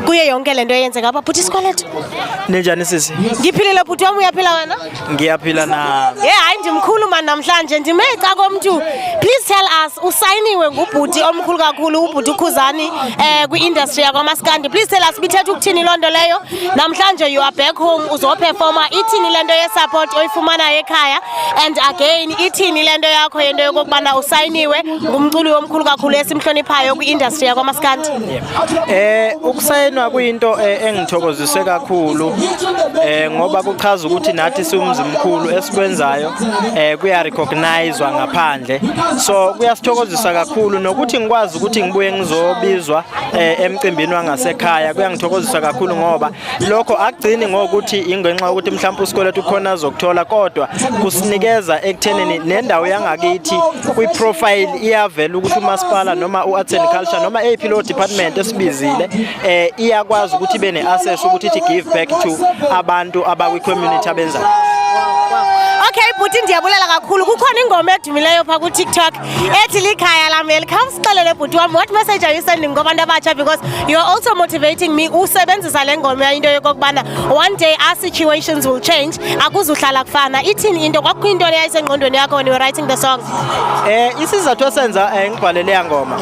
Kuyo yonke le nto eyenzeka apha, bhuti Sikweletu. Ninjani, sisi? Ngiphilile, bhuti wam. Uyaphila wena? Ngiyaphila na. Ye, hayi, ndimkhulu mani namhlanje, ndime eca komntu. Please tell us, usayiniwe ngubhuti omkhulu kakhulu, ubhuti uKhuzani, kwi-industry yakwaMaskandi. Please tell us, bithetha ukuthini loo nto leyo? Namhlanje you are back home, uzoperforma. Ithini le nto yesupport oyifumanayo ekhaya? And again, ithini le nto yakho yento yokokubana usayiniwe ngumculi omkhulu kakhulu esimhloniphayo kwi-industry yakwaMaskandi? Ukusayinwa kuyinto engithokozise kakhulu ngoba kuchaza ukuthi nathi siwumzimkhulu, esikwenzayo kuya recognizewa ngaphandle, so kuyasithokozisa kakhulu nokuthi ngikwazi ukuthi ngibuye ngizobizwa emcimbini wangasekhaya. Kuyangithokozisa kakhulu ngoba lokho akugcini ngokuthi ingenxa yokuthi mhlawumbe uSikweletu ukhona azokuthola, kodwa kusinikeza ekuthenini nendawo yangakithi kwi-profile iyavela ukuthi umasipala noma u-arts and culture noma eyiphi leyo department esibizile iyakwazi ukuthi ibe ne-access ukuthi ithi give back to abantu abakwi-community abenzayo. Okay bhuti, ndiyabulela kakhulu. Kukhona ingoma edumileyo phaa kuTikTok ethi "Likhaya Lam Eli". Khawusixelele, bhuti wam, what message are you sending kwabantu abatsha? Because you are also motivating me usebenzisa le ngoma, into yokokubana one day our situations will change, akuzuhlala kufana. Ithini into, kwakukho into eyayisengqondweni yakho when you were writing the song? Isizathu esenza ngibhale leya ngoma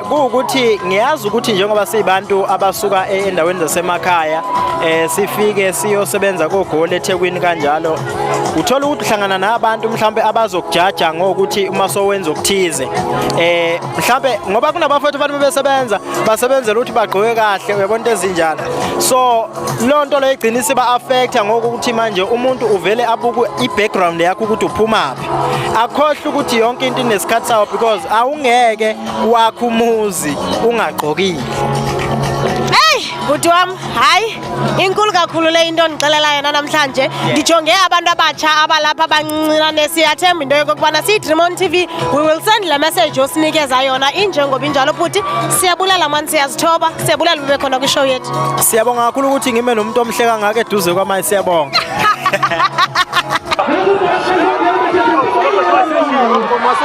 kuwukuthi ngiyazi ukuthi njengoba siyibantu abasuka endaweni zasemakhaya, sifike siyosebenza koGoli, eThekwini kanjalo, uthola ukuthi uhlangana nabantu mhlambe abazokujaja ngokuthi uma sowenza okuthize, mhlambe ngoba kunabafowethu, abantu besebenza, basebenzela ukuthi bagqoke kahle, uyabona, into ezinjalo. So loo nto leyo igcina isiba affecta ngokuthi manje umuntu uvele abuke i-background yakho ukuthi uphumaphi, akhohlwe ukuthi yonke into inesikhathi sawo, because awungeke wakho umuzi ungagqokile. Hey bhuti wam, hayi, inkulu kakhulu le into ondixelela yona namhlanje. Ndijonge abantu abatsha abalapha abancinane. Siyathemba into yokokubana siyiDream On TV, we will send le message osinikeza yona injengoba injalo. Bhuti, siyabulela mani, siyazithoba, siyabulela ube khona kwishow yethu. Siyabonga kakhulu ukuthi ngime nomuntu omhle kangaka eduze kwamaye. Siyabonga.